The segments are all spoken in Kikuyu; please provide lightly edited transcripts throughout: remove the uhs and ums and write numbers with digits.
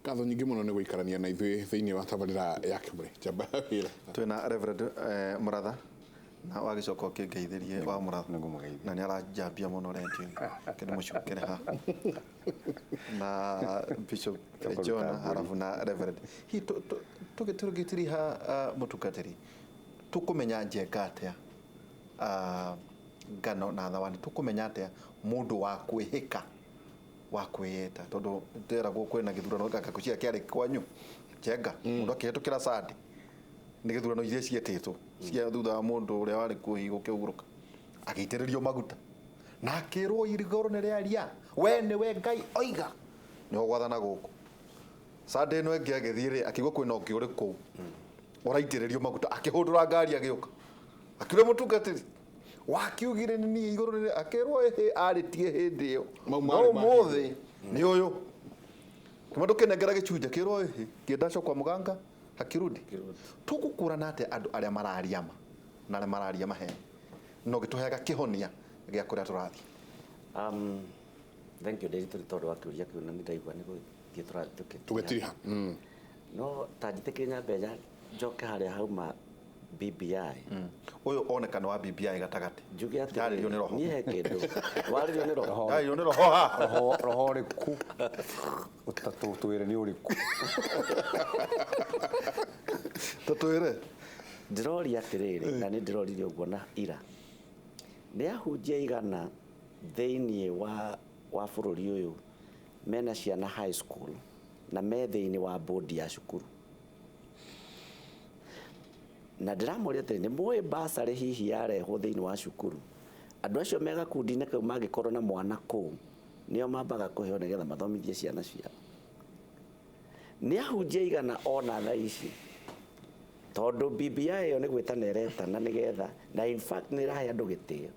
Ngatho nyingĩ mũno nĩ gũikarania na ithuĩ thĩinĩ wa tabarĩra ya Kĩmũrĩ. Njamba ya wĩra. Twĩna Reverend Mũratha na wagĩcoka ũkĩngeithĩrie wa Mũratha. Nĩngũmũgeithia. Na nĩ aranjambia mũno rendio-inĩ. Reke ndĩmũcukĩre haha. Na Bishop Tũkũruta Jonah mbũri. harabu na Reverend. Hihi tũgĩtiriha mũtungatĩri, tũkũmenya Njenga atĩa ngano na thawani, tũkũmenya atĩa mũndũ wa kwĩhĩka wa kwĩyeta, tondũ ndĩragwo kwĩna gĩthurano gakũcia kĩarĩ kwanyu Njenga, mũndũ akĩhĩtũkĩra Sunday nĩ gĩthurano iria cietĩtwo cia thutha wa mũndũ ũrĩa warĩ kuo hihi gũkĩhurũka, agĩitĩrĩrio maguta na akĩrwo igũrũ nĩ rĩaria, we nĩwe Ngai oiga nĩho gwathana gũkũ. Sunday ĩno ĩngĩ agĩthiĩ rĩ, akĩigua kwĩna ũngĩ ũrĩ kũu ũraitĩrĩrio maguta, akĩhũndũra ngari agĩũka, akiuga mũtungatĩri wakiugire nĩ niĩ igũrũ rĩrĩ, akĩrwo ĩhĩ arĩtie hĩndĩ ĩyo, Mau no marĩ ma ũmũthĩ nĩ ũyũ. Kĩma ndũkĩnengera gĩcunjĩ, kĩrwo ĩhĩ kĩendaco kwa mũganga hakirudi. Tũgũkũrana atĩa andũ arĩa mararia ma na arĩa mararia maheni, no gĩtũheaga kĩhonia gĩa kũrĩa tũrathiĩ? Thank you Ndiritu tondũ wa kĩũria kĩu, na nĩ ndaigua nĩ gũthiĩ tũrathiĩ. Tũgĩtiriha. No ta njĩtĩkĩrie nyambe njoke harĩa hauma BBI. Ũyũ oneka nĩ wa BBI gatagatĩ. Njuge atĩrĩrĩ, Ndarĩrio nĩ roho. Niĩ he kĩndũ warĩrio nĩ roho. Ndarĩrio nĩ roho haha. Roho, roho ũrĩkũ? Ũtatũtwĩre nĩ ũrĩkũ? Tũtwĩre. Ndĩroria atĩrĩrĩ, na nĩ ndĩroririe ũguo na ira, nĩ ahunjia igana thĩinĩ wa bũrũri ũyũ mena ciana high school na me thĩinĩ wa board ya cukuru? Na ndĩramoria atĩrĩ, nĩ mũĩ bursary hihi yarehwo thĩinĩ wa cukuru, andũ acio me gakundi-inĩ kau mangĩkorwo na mwana kũu nĩo mambaga kũheo nĩgetha mathomithie ciana ciao? Nĩ ahunjia igana ona thaa ici, tondũ BBI ĩyo nĩ gwĩtana ĩretana nĩgetha, na in fact nĩ ĩrahe andũ gĩtĩo.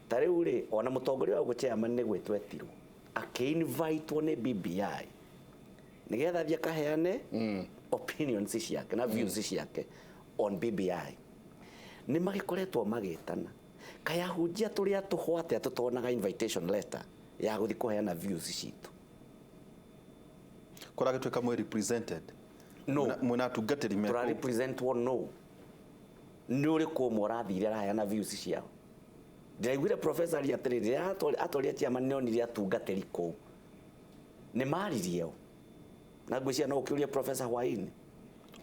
Ta rĩu rĩ, ona mũtongoria wa gũkũ chairman nĩ gwĩtwo etirwo, akĩ-invitwo nĩ BBI nĩgetha athiĩ akaheane opinions ciake na views ciake on BBI. Nĩ magĩkoretwo magĩtana. Kaĩ ahunjia tũrĩ atũhũ atĩa tũtonaga invitation letter ya gũthiĩ kũheana views citũ? Kũragĩtuĩka mwĩ represented? No. Mwĩna atungatĩri me Tũra kũu? representwo no. Nĩ ũrĩkũ ũmwe ũrathire araheana views ciao? Ndĩraiguire professor aria atĩrĩrĩ, rĩrĩa atwaria chairman nĩ onire atungatĩri kũu. Nĩ maririe o. Na ngwĩciria no ũkĩũrie professor hwaĩ-inĩ.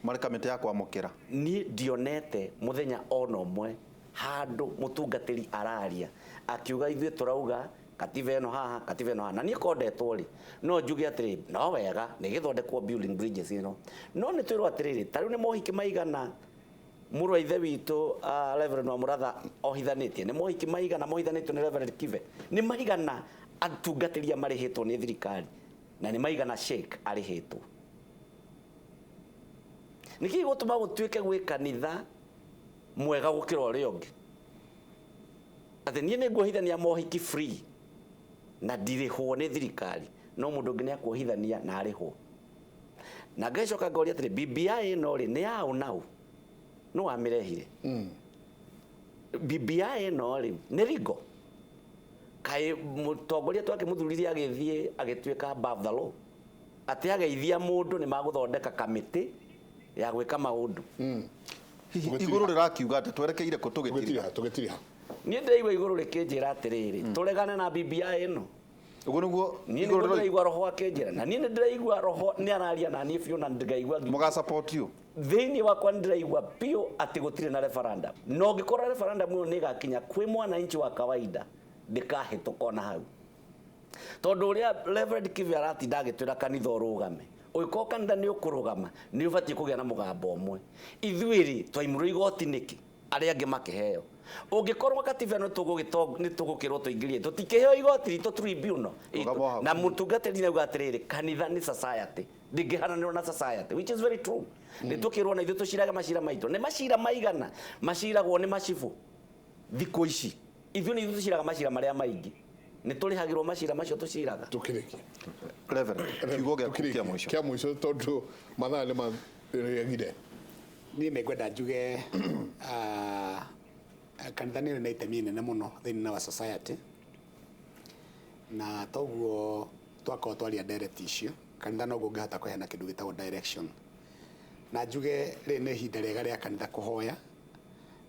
Marĩ kamĩtĩ ya kwamũkĩra. Niĩ ndionete mũthenya ona ũmwe handũ mũtungatĩri araria akiuga ithuĩ tũrauga katiba ĩno haha, katiba ĩno haha. Na niĩ kondetwo rĩ, no njuge atĩrĩ, no wega nĩ gĩthondekwo building bridges ĩno. No nĩ twĩrwo atĩrĩrĩ, ta rĩu nĩ mohiki maigana mũrũ wa ithe witũ Reverend wa Mũratha ohithanĩtie, nĩ mohiki maigana mohithanĩtio nĩ Reverend Kibe, nĩ maigana atungatĩri marĩhĩtwo nĩ thirikari, na nĩ maigana sheikh arĩhĩtwo. Nĩkĩ gĩgũtũma gũtuĩke gwĩ kanitha mwega gũkĩra ũrĩa ũngĩ? Atĩ niĩ nĩ nguohithania mohiki free na ndirĩhwo nĩ thirikari, no mũndũ ũngĩ nĩ akuohithania na arĩhwo. Na ngacoka ngoria atĩrĩ, BBI ĩno rĩ, nĩ yaũ naũ? Nũ wamĩrehire? BBI ĩno rĩ, nĩ legal? Kaĩ mũtongoria twakĩmũthurire agĩthiĩ agĩtuĩka above the law? Atĩ ageithia mũndũ nĩ magũthondeka kamĩtĩ ya gwĩka maũndũ. Hihi igũrũ rĩrakiuga atĩ twerekeire kũ tũgĩtiriha? Tũgĩtiriha, tũgĩtiriha. Niĩ ndĩraigua igũrũ rĩkĩnjĩra atĩrĩrĩ, tũregane na BBI ĩno. Ũguo nĩguo Niĩ igũrũ nĩguo rĩroiga. ndĩraigua roho akĩnjĩra, na niĩ nĩ ndĩraigua roho nĩ araria na niĩ biũ, na ngaigua Mũga support you. Thĩinĩ wakwa nĩ ndĩraigua biũ atĩ gũtirĩ na referendum. Na ũngĩkorwo referendum ĩyo nĩ ĩgakinya kwĩ mwananchi wa kawaida, ndĩkahĩtũka ona hau. Tondũ ũrĩa Reverend Kibe aratinda agĩtwĩra kanitha ũrũgame, ũngĩkorwo kanitha nĩ ũkũrũgama, nĩ ũbatiĩ kũgĩa na mũgambo ũmwe. Ithuĩ rĩ, twaimirwo igoti nĩkĩ? Arĩa angĩ makĩheo. Ũngĩkorwo katiba ĩno nĩ tũgũkĩrwo tũingĩrie, tũtikĩheo igoti ritũ tribunal itũ. Rũgama hau. Na mũtungatĩri nĩ auga atĩrĩrĩ, kanitha nĩ society, ndĩngĩhananĩrwo na society, which is very true. Nĩ tũkĩrwo na ithuĩ tũcirage macira maitũ. Nĩ macira maigana maciragwo nĩ macibũ thikũ ici? Ithuĩ nĩ ithuĩ tũciraga macira marĩa maingĩ, nĩ tũrĩhagĩrwo macira macio tũciraga. Tũkĩrĩkia. Reverend, kiugo gĩaku kĩa mũico. Kĩa mũico tondũ mathaa nĩ marĩagire. Niĩ nĩ ngwenda njuge kanitha nĩ ĩrĩ na itemi inene mũno thĩinĩ wa society, na toguo twakorwo twaria ndereti icio. Kanitha noguo ũngĩhota kũheana kĩndũ gĩtagwo direction. Na njuge rĩrĩ nĩ ihinda rĩega rĩa kanitha kũhoya,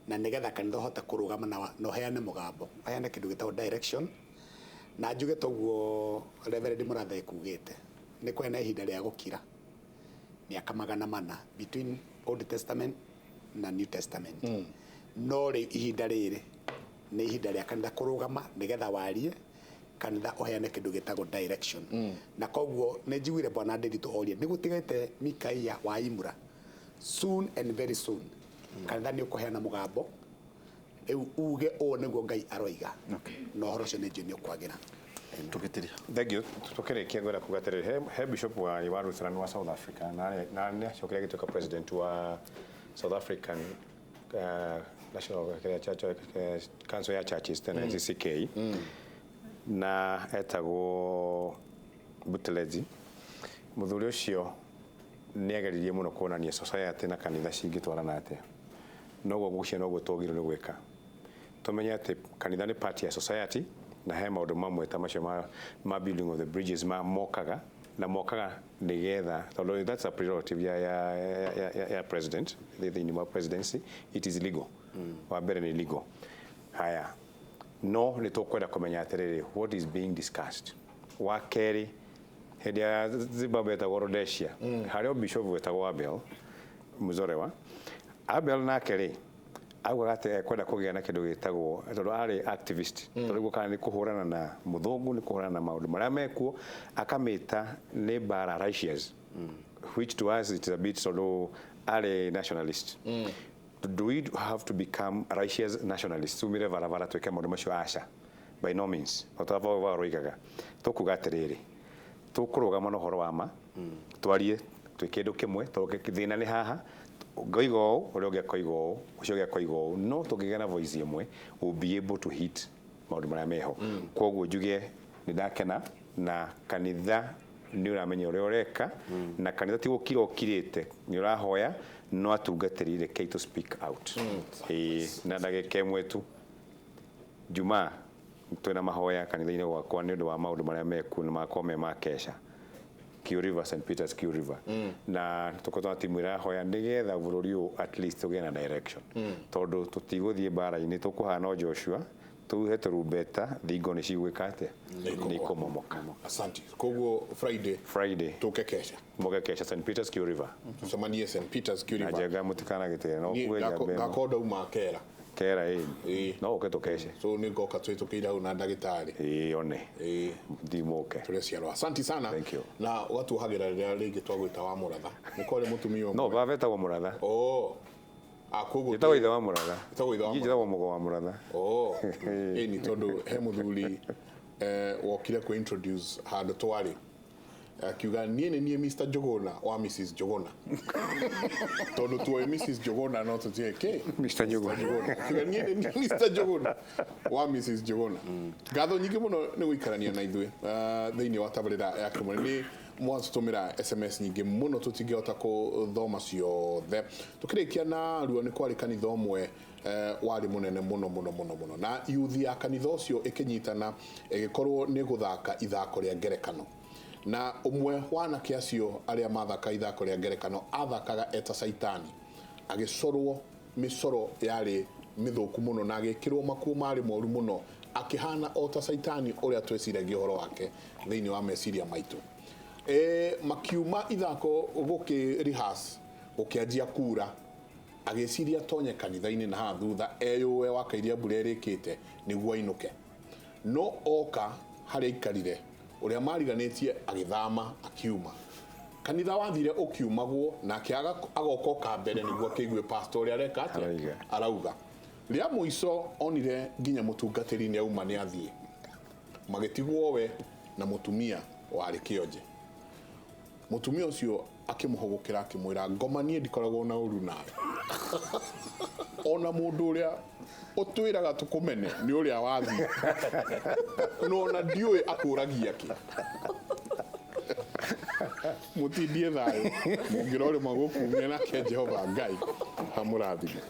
na nĩgetha kanitha ũhote kũrũgama na ũheane mũgambo, ũheane kĩndũ gĩtagwo direction. Na njuge toguo Reverend Mũratha ekugĩte, nĩ kũheana ihinda rĩa gũkira mĩaka 400 between Old Testament na New Testament. No rĩu ihinda rĩrĩ nĩ ihinda rĩa kanitha kũrũgama nĩgetha warie, kanitha ũheane kĩndũ gĩtagwo direction. Na koguo nĩ njiguire bwana Ndiritu oria nĩ gũtigĩte Mikaia wa Imura, soon and very soon kanitha nĩ ũkũheana mũgambo rĩu uge ũũ nĩguo Ngai aroiga. Na ũhoro ũcio nĩ njũĩ nĩ ũkwagĩra. Tũgĩtĩria. Thank you. Tukĩrĩkia ngwenda kuga atĩrĩrĩ, he bishop wa Lutheran wa South Africa na nĩ acokire agĩtuĩka president wa South African National kĩrĩa Church, Council ya Churches tena NCCK, na etagwo Buthelezi. Mũthuri ũcio nĩ ageririe mũno kuonania society na kanitha cingĩtwarana atĩa. Noguo ngũcia noguo twagĩrĩirwo nĩ gwĩka. Tũmenye atĩ kanitha nĩ part ya society, na he maũndũ mamwe ta macio ma building of the bridges ma mokaga na mokaga nĩgetha, tondũ that's a prerogative ya president thĩinĩ wa presidency, it is legal. Wa mbere nĩ legal. Haya, no nĩ tũkwenda kũmenya atĩrĩrĩ, what is being discussed. Wa kerĩ, hĩndĩ ya Zimbabwe etagwo Rhodesia, harĩ o bishop wetagwo Abel Muzorewa. Abel nake rĩ, augaga atĩ ekwenda kũgĩa na kĩndũ gĩtagwo, tondũ arĩ activist, tondũ nĩguo kana nĩ kũhũrana na mũthũngũ, nĩ kũhũrana na maũndũ marĩa mekuo, akamĩta nĩ mbara righteous, which to us it is a bit, tondũ arĩ nationalist. Do we have to become righteous nationalists, tumire barabara twĩke maũndũ macio? Aca, by no means. O ta Paul roigaga, tũkuga atĩrĩrĩ, tũkũrũgama na ũhoro wa ma, twarie twĩ kĩndũ kĩmwe, tondũ thĩna nĩ haha, ngoiga ũũ, ũrĩa ũngĩ akoiga ũũ, ũcio ũngĩ akoiga ũũ, no tũngĩgĩa na voice ĩmwe, we'll be able to hit maũndũ marĩa meho. Koguo njuge nĩ ndakena na kanitha nĩ ũramenya ũrĩa ũreka, na kanitha ti gũkira ũkirĩte, nĩ ũrahoya, no atungatĩri rekei to speak out. Ĩĩ, na ndagĩka ĩmwe tu, Jumaa twĩna mahoya kanitha-inĩ gwakwa nĩ ũndũ wa maũndũ marĩa mekuo na makorwo me ma kesha Q River, St Peter's Q River, na tũkoretwo na timu ĩrahoya nĩgetha bũrũri ũyũ at least tũgĩe na direction, tondũ tũtigũthiĩ mbara-inĩ, tũkũhana o Joshua, tuhe tũrumbeta, thingo nĩ cigwĩka atĩa? Nĩ ikũmomoka. Asante. Koguo Friday Friday tũke kesha. Moke kesha St Peter's Q River. Tucemanie St Peter's Q Na River. Njenga mũtikanagĩtĩre no Niĩ kuge njamba ĩno. Ngakorwo ndauma kera. Kera ĩ. Ĩĩ. No ũke tũkece. So nĩ ngoka twĩtũkĩire hau na ndagĩtarĩ. Ĩĩ, one. Ĩĩ. Ndimoke. Tũrĩ ciarwa. Asante sana. Thank you. Na ũgatuohagĩra rĩrĩa rĩngĩ twagwĩta wa Mũratha. Nĩ kwarĩ mũtumia ũmwe. No baba etagwo Mũratha. Oh. Ah, koguo Njĩtagwo ithe wa Mũratha. Ĩtagwo ithe wa Niĩ njĩtagwo mũgo wa Mũratha. Oh. Ĩni tondũ he mũthuri wokire kũ introduce handũ twarĩ, akiuga niĩ nĩ niĩ Mr Njuguna wa Mrs Njuguna, tondũ tuoĩ Mrs Njuguna no tũtiĩ kĩ Mr. Njuguna. Akiuga niĩ nĩ niĩ Mr Njuguna wa Mrs Njuguna. Ngatho nyingĩ mũno nĩ gũikarania na ithuĩ thĩinĩ wa tabarĩra ya kĩmwe. Nĩ mwatũtũmĩra SMS nyingĩ mũno, tũtingĩhota kũthoma ciothe. Tũkĩrĩkia na ruo, nĩ kwarĩ kanitha ũmwe warĩ mũnene mũno mũno mũno mũno, na yuthi ya kanitha ũcio ĩkĩnyitana ĩgĩkorwo nĩ gũthaka ithako rĩa ngerekano, na ũmwe wa anake acio arĩa mathaka ithako rĩa ngerekano athakaga eta Caitani, agĩcorwo mĩcoro yarĩ mĩthũku mũno na agĩkĩrwo makuo marĩ moru mũno, akĩhana o ta Caitani ũrĩa twĩciragia ũhoro wake thĩinĩ wa meciria maitũ. Makiuma ithako gũkĩ rehearse, gũkĩanjia kura, agĩciria tonye kanitha-inĩ na haha thutha eyũe wakairia mbura ĩrĩkĩte nĩguo ainũke, no oka harĩa aikarire ũrĩa mariganĩtie agĩthama akiuma kanitha. Wathire ũkiumagwo nake agoka oka mbere nĩguo akĩigue pastor ũrĩa areka atĩa. Arauga. Arauga rĩa mũico onire nginya mũtungatĩri nĩ auma, nĩ athiĩ, magĩtigwo we na mũtumia warĩ kĩonje. Mũtumia ũcio akĩmũhũgũkĩra akĩmwĩra, "Ngoma niĩ ndikoragwo na ũru nawe, ona mũndũ ũrĩa ũtwĩraga tũkũmene nĩ ũrĩa wathiĩ, no ona ndiũĩ akũragia kĩ." Mũtindie thayũ, mũngĩrorĩma gũkumia nake Jehova Ngai amũrathime.